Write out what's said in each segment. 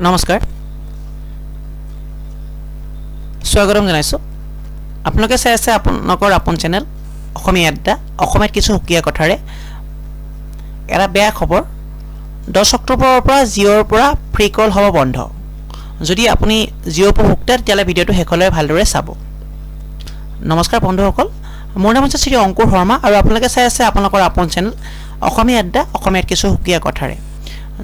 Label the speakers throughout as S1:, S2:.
S1: নমস্কাৰ, স্বাগতম জনাইছোঁ। আপোনালোকে চাই আছে আপোনালোকৰ আপোন চেনেল অসমীয়া আড্ডা, অসমীয়াত কিছু সুকীয়া কথাৰে। এটা বেয়া খবৰ, 10 অক্টোবৰৰ পৰা জিঅ'ৰ পৰা ফ্ৰী কল হ'ব বন্ধ। যদি আপুনি জিঅ' উপভোক্তা, তেতিয়াহ'লে ভিডিঅ'টো শেষলৈ ভালদৰে চাব। নমস্কাৰ বন্ধুসকল, মোৰ নাম হৈছে শ্ৰী অংকুৰ শৰ্মা আৰু আপোনালোকে চাই আছে আপোনালোকৰ আপোন চেনেল অসমীয়া আড্ডা, অসমীয়াত কিছু সুকীয়া কথাৰে।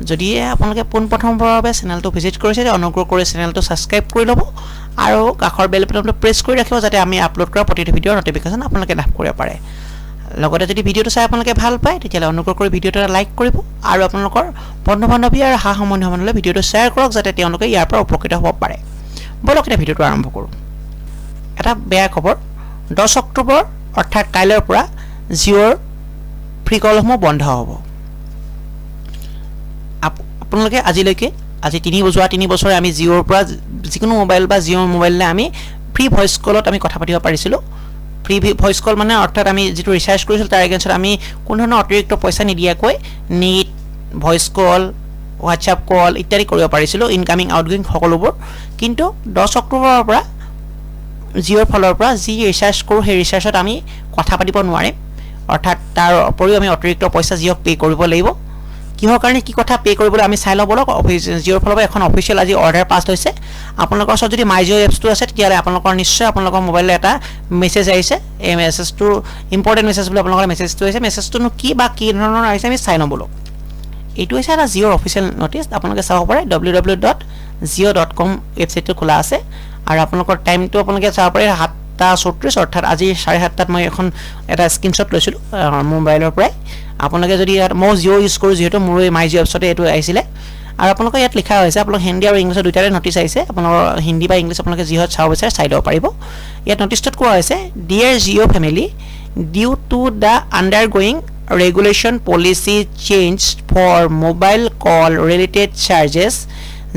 S1: যদিহে আপোনালোকে পোনপ্ৰথমবাৰৰ বাবে চেনেলটো ভিজিট কৰিছে, তেতিয়া অনুগ্ৰহ কৰি চেনেলটো ছাবস্ক্ৰাইব কৰি ল'ব আৰু কাষৰ বেল বাটনটো প্ৰেছ কৰি ৰাখিব, যাতে আমি আপলোড কৰা প্ৰতিটো ভিডিঅ'ৰ ন'টিফিকেশ্যন আপোনালোকে লাভ কৰিব পাৰে। লগতে যদি ভিডিঅ'টো চাই আপোনালোকে ভাল পায়, তেতিয়াহ'লে অনুগ্ৰহ কৰি ভিডিঅ'টো এটা লাইক কৰিব আৰু আপোনালোকৰ বন্ধু বান্ধৱী আৰু সা সম্বন্ধীয়সকললৈ ভিডিঅ'টো শ্বেয়াৰ কৰক, যাতে তেওঁলোকে ইয়াৰ পৰা উপকৃত হ'ব পাৰে। ব'লক, এতিয়া ভিডিঅ'টো আৰম্ভ কৰোঁ। এটা বেয়া খবৰ, 10 অক্টোবৰ অৰ্থাৎ কাইলৈৰ পৰা জিঅ'ৰ ফ্ৰী কলসমূহ বন্ধ হ'ব। আপোনালোকে আজিলৈকে আজি যোৱা 3 বছৰে আমি জিঅ'ৰ পৰা যিকোনো মোবাইল বা জিঅ'ৰ মোবাইললৈ আমি ফ্ৰী ভইচ কলত আমি কথা পাতিব পাৰিছিলোঁ। ফ্ৰী ভইচ কল মানে অৰ্থাৎ আমি যিটো ৰিচাৰ্জ কৰিছিলোঁ, তাৰ এগেইনষ্টত আমি কোনো ধৰণৰ অতিৰিক্ত পইচা নিদিয়াকৈ নেট, ভইচ কল, হোৱাটছআপ কল ইত্যাদি কৰিব পাৰিছিলোঁ, ইনকামিং, আউটগয়িং সকলোবোৰ। কিন্তু 10 অক্টোবৰৰ পৰা জিঅ'ৰ ফালৰ পৰা যি ৰিচাৰ্জ কৰোঁ, সেই ৰিচাৰ্জত আমি কথা পাতিব নোৱাৰিম। অৰ্থাৎ তাৰ উপৰিও আমি অতিৰিক্ত পইচা জিঅ'ক পে' কৰিব লাগিব। কিহৰ কাৰণে, কি কথা পে' কৰিবলৈ, আমি চাই ল'ব লওক। অফিচ জিঅ'ৰ ফালৰ পৰা এখন অফিচিয়েল আজি অৰ্ডাৰ পাছ হৈছে। আপোনালোকৰ ওচৰত যদি মাই জিঅ' এপছটো আছে, তেতিয়াহ'লে আপোনালোকৰ নিশ্চয় আপোনালোকৰ মোবাইললৈ এটা মেছেজ আহিছে। এই মেছেজটো ইম্পৰ্টেণ্ট মেছেজ বুলি আপোনালোকৰ মেছেজটো আহিছে। মেছেজটোনো কি বা কি ধৰণৰ আহিছে, আমি চাই ল'ব লওক। এইটো হৈছে এটা জিঅ'ৰ অফিচিয়েল নটিচ। আপোনালোকে চাব পাৰে, www.jio.com ৱেবছাইটটো খোলা আছে আৰু আপোনালোকৰ টাইমটো আপোনালোকে চাব পাৰে, 7টা 34। অৰ্থাৎ আজি 7:30ত মই এটা স্ক্ৰীনশ্বট লৈছিলোঁ মোবাইলৰ পৰাই। আপোনালোকে যদি ইয়াত, মই জিঅ' ইউজ কৰোঁ যিহেতু, মোৰো এই মাই জিঅ' এপছতে এইটো আহিছিলে। আৰু আপোনালোকৰ ইয়াত লিখা হৈছে, আপোনালোক হিন্দী আৰু ইংলিছৰ দুয়োটাৰে নটিচ আহিছে। আপোনালোকৰ হিন্দী বা ইংলিছ আপোনালোকে যিহত চাব বিচাৰে, চাই ল'ব পাৰিব। ইয়াত নটিচটোত কোৱা হৈছে, "Dear Jio family, due to the undergoing regulation policy change for mobile call related charges,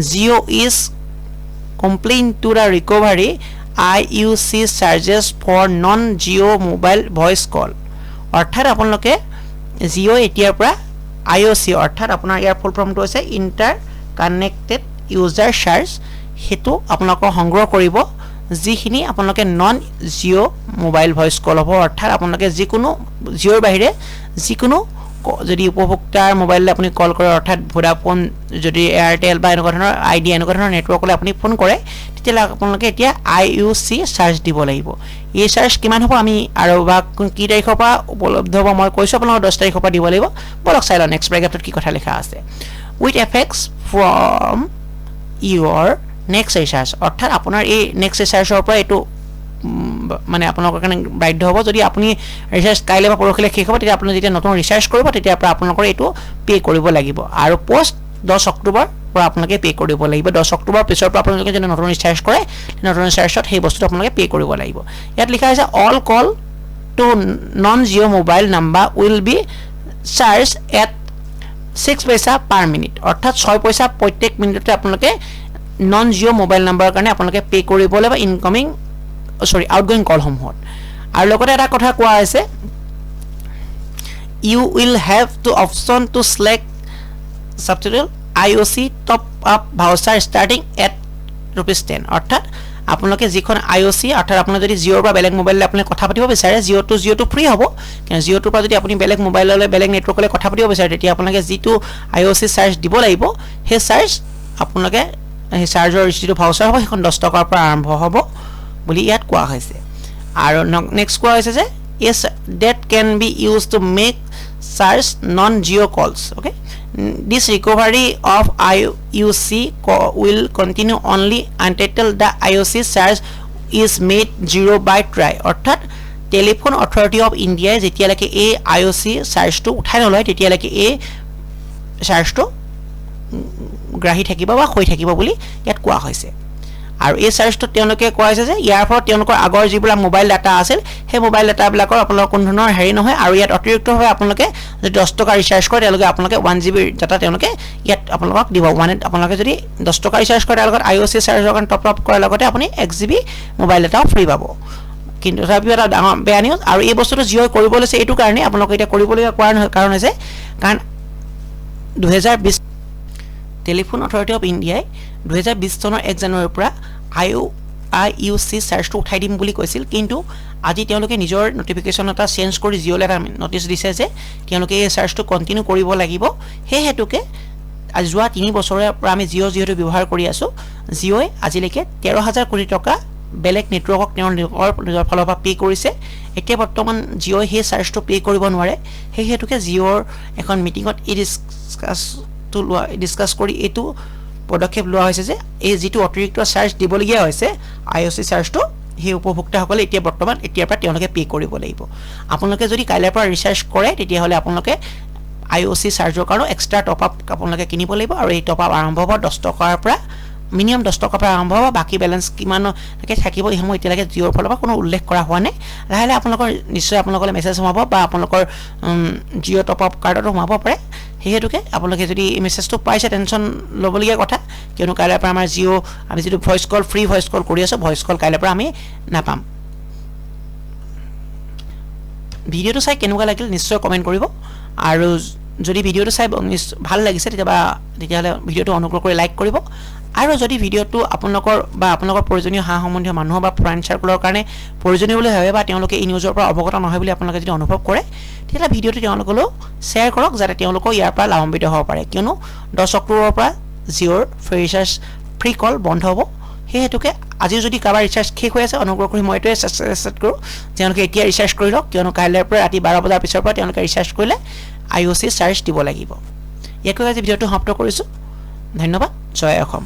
S1: Jio is compelled to the recovery IUC charges for non Jio mobile voice call." অৰ্থাৎ আপোনালোকে জিঅ' এতিয়াৰ পৰা আই অ' চি, অৰ্থাৎ আপোনাৰ ইয়াৰ ফুল ফৰ্মটো হৈছে ইণ্টাৰ কানেক্টেড ইউজাৰ চাৰ্জ, সেইটো আপোনালোকৰ সংগ্ৰহ কৰিব, যিখিনি আপোনালোকে নন জিঅ' মোবাইল ভইচ কল হ'ব। অৰ্থাৎ আপোনালোকে যিকোনো জিঅ'ৰ বাহিৰে যিকোনো যদি উপভোক্তাৰ মোবাইললৈ আপুনি কল কৰে, অৰ্থাৎ ভোডাফোন, যদি এয়াৰটেল বা এনেকুৱা ধৰণৰ আইডিয়া, এনেকুৱা ধৰণৰ নেটৱৰ্কলৈ আপুনি ফোন কৰে, তেতিয়াহ'লে আপোনালোকে এতিয়া I U C charge দিব লাগিব। এই চাৰ্জ কিমান হ'ব আমি আৰু বা কি তাৰিখৰ পৰা উপলব্ধ হ'ব, মই কৈছোঁ আপোনালোকৰ, 10 তাৰিখৰ পৰা দিব লাগিব। ব'লক চাই লওঁ নেক্সট পেৰাগ্ৰাফটোত কি কথা লিখা আছে। "With effects from your next recharge." অৰ্থাৎ আপোনাৰ এই নেক্সট ৰিচাৰ্জৰ পৰা এইটো মানে আপোনালোকৰ কাৰণে বাধ্য হ'ব। যদি আপুনি ৰিচাৰ্জ কাইলৈ বা পৰহিলৈ শেষ হ'ব, তেতিয়া আপুনি যেতিয়া নতুন ৰিচাৰ্জ কৰিব, তেতিয়াৰ পৰা আপোনালোকৰ এইটো পে' কৰিব লাগিব। আৰু পষ্ট 10 অক্টোবৰ পৰা আপোনালোকে পে' কৰিব লাগিব। 10 অক্টোবৰ পিছৰ পৰা আপোনালোকে যদি নতুন ৰিচাৰ্জ কৰে, নতুন ৰিচাৰ্জত সেই বস্তুটো আপোনালোকে পে' কৰিব লাগিব। ইয়াত লিখা হৈছে, "All call to non Jio mobile number will be charge at 6 paisa per minute." অৰ্থাৎ 6 পইচা প্ৰত্যেক মিনিটতে আপোনালোকে নন জিঅ' মোবাইল নাম্বাৰৰ কাৰণে আপোনালোকে পে' কৰিব লাগিব, ইনকামিং, চৰি, আউটগয়িং কলসমূহত। আৰু লগতে এটা কথা কোৱা হৈছে, "You will have to option to select substitute IOC top up voucher starting at ₹10." অৰ্থাৎ আপোনালোকে যিখন আই অ' চি, অৰ্থাৎ আপোনাৰ যদি জিঅ'ৰ পৰা বেলেগ মোবাইললৈ আপুনি কথা পাতিব বিচাৰে, জিঅ'টো ফ্ৰী হ'ব, কিন্তু জিঅ'টোৰ পৰা যদি আপুনি বেলেগ মোবাইললৈ, বেলেগ নেটৱৰ্কলৈ কথা পাতিব বিচাৰে, তেতিয়া আপোনালোকে যিটো আই অ' চি চাৰ্জ দিব লাগিব, সেই চাৰ্জ আপোনালোকে সেই চাৰ্জৰ যিটো ভাউচাৰ হ'ব, সেইখন 10 টকাৰ পৰা আৰম্ভ হ'ব বুলি ইয়াত কোৱা হৈছে। আৰু নেক্সট কোৱা হৈছে যে yes, "that can be use to make charge non Jio calls." Okay, "This recovery of IUC will continue only until the IOC charge is made zero by TRAI." অৰ্থাৎ টেলিফোন অথৰিটি অফ ইণ্ডিয়াই যেতিয়ালৈকে এই আই অ' C চাৰ্জটো উঠাই নলয়, তেতিয়ালৈকে এই চাৰ্জটো গ্ৰাহী থাকিব বা হৈ থাকিব বুলি ইয়াত কোৱা হৈছে। আৰু এই চাৰ্জটোত তেওঁলোকে কোৱা হৈছে যে ইয়াৰ ফলত তেওঁলোকৰ আগৰ যিবিলাক মোবাইল ডাটা আছিল, সেই মোবাইল ডাটাবিলাকৰ আপোনালোকৰ কোনো ধৰণৰ হেৰি নহয়। আৰু ইয়াত অতিৰিক্তভাৱে আপোনালোকে যদি 10 টকা ৰিচাৰ্জ কৰে, তেওঁলোকে আপোনালোকে 1 জি বি ডাটা তেওঁলোকে ইয়াত আপোনালোকক দিব। ওৱান আপোনালোকে যদি 10 টকা ৰিচাৰ্জ কৰে, তাৰ লগত আই অ' চি চাৰ্জৰ কাৰণে টপ আপ কৰাৰ লগতে আপুনি 1 জি বি মোবাইল ডাটাও ফ্ৰী পাব। কিন্তু তথাপিও এটা ডাঙৰ বেয়া নিউজ। আৰু এই বস্তুটো জিঅ'ই কৰিব লৈছে এইটো কাৰণেই, আপোনালোকে এতিয়া কৰিবলগীয়া কোৱাৰ কাৰণ হৈছে, কাৰণ 2020 টেলিফোন অথৰিটি অফ ইণ্ডিয়াই 2020 চনৰ 1 জানুৱাৰীৰ পৰা I U C চাৰ্জটো উঠাই দিম বুলি কৈছিল। কিন্তু আজি তেওঁলোকে নিজৰ নটিফিকেশ্যন এটা চেঞ্জ কৰি জিঅ'লৈ এটা নটিচ দিছে যে তেওঁলোকে এই চাৰ্জটো কণ্টিনিউ কৰিব লাগিব। সেই হেতুকে আজি যোৱা 3 বছৰৰ পৰা আমি জিঅ' যিহেতু ব্যৱহাৰ কৰি আছোঁ, জিঅ'ই আজিলৈকে 13,000 কোটি টকা বেলেগ নেটৱৰ্কক তেওঁলোকৰ নিজৰ ফালৰ পৰা পে' কৰিছে। এতিয়া বৰ্তমান জিঅ'ই সেই চাৰ্জটো পে' কৰিব নোৱাৰে। সেই হেতুকে জিঅ'ৰ এখন মিটিঙত এই ডিছকাছটো লোৱা ডিছকাছ কৰি এইটো পদক্ষেপ লোৱা হৈছে যে এই যিটো অতিৰিক্ত চাৰ্জ দিবলগীয়া হৈছে I O C চাৰ্জটো, সেই উপভোক্তাসকলে এতিয়া বৰ্তমান এতিয়াৰ পৰা তেওঁলোকে পে' কৰিব লাগিব। আপোনালোকে যদি কাইলৈৰ পৰা ৰিচাৰ্জ কৰে, তেতিয়াহ'লে আপোনালোকে I O C চাৰ্জৰ কাৰণেও এক্সট্ৰা টপ আপ আপোনালোকে কিনিব লাগিব। আৰু এই টপ আপ আৰম্ভ হ'ব 10 টকাৰ পৰা, মিনিমাম 10 টকাৰ পৰা আৰম্ভ হ'ব। বাকী বেলেঞ্চ কিমানলৈকে থাকিব, এইসমূহ এতিয়ালৈকে জিঅ'ৰ ফালৰ পৰা কোনো উল্লেখ কৰা হোৱা নাই। লাহে লাহে আপোনালোকৰ নিশ্চয় আপোনালোকলৈ মেছেজ সোমাব বা আপোনালোকৰ জিঅ' টপ আপ কাৰ্ডতো সোমাব পাৰে। সেই হেতুকে আপোনালোকে যদি এই মেছেজটো পাইছে, টেনশ্যন ল'বলগীয়া কথা, কিয়নো কাইলৈৰ পৰা আমাৰ জিঅ' আমি যিটো voice call, free voice call কৰি আছোঁ, ভইচ কল কাইলৈৰ পৰা আমি নাপাম। ভিডিঅ'টো চাই কেনেকুৱা লাগিল নিশ্চয় কমেণ্ট কৰিব। আৰু যদি ভিডিঅ'টো চাই ভাল লাগিছে, তেতিয়াহ'লে ভিডিঅ'টো অনুগ্ৰহ কৰি লাইক কৰিব। আৰু যদি ভিডিঅ'টো আপোনালোকৰ বা আপোনালোকৰ প্ৰয়োজনীয় সা সম্বন্ধীয় মানুহ বা ফ্ৰেণ্ড চাৰ্কলৰ কাৰণে প্ৰয়োজনীয় বুলি ভাবে বা তেওঁলোকে এই নিউজৰ পৰা অৱগত নহয় বুলি আপোনালোকে যদি অনুভৱ কৰে, তেতিয়াহ'লে ভিডিঅ'টো তেওঁলোকলৈও শ্বেয়াৰ কৰক, যাতে তেওঁলোকেও ইয়াৰ পৰা লাভান্বিত হ'ব পাৰে। কিয়নো 10 অক্টোবৰৰ পৰা জিঅ'ৰ ফ্ৰী ৰিচাৰ্জ, ফ্ৰী কল বন্ধ হ'ব। সেই হেতুকে আজিও যদি কাৰোবাৰ ৰিচাৰ্জ শেষ হৈ আছে, অনুগ্ৰহ কৰি মই এইটোৱে ছাজেষ্ট কৰোঁ, তেওঁলোকে এতিয়া ৰিচাৰ্জ কৰি লওক। কিয়নো কাইলৈৰ পৰা ৰাতি 12 বজাৰ পিছৰ পৰা তেওঁলোকে ৰিচাৰ্জ কৰিলে I O C charge দিব লাগিব। ইয়াকে আজি ভিডিঅ'টো সমাপ্ত কৰিছোঁ। ধন্যবাদ। জয় অসম।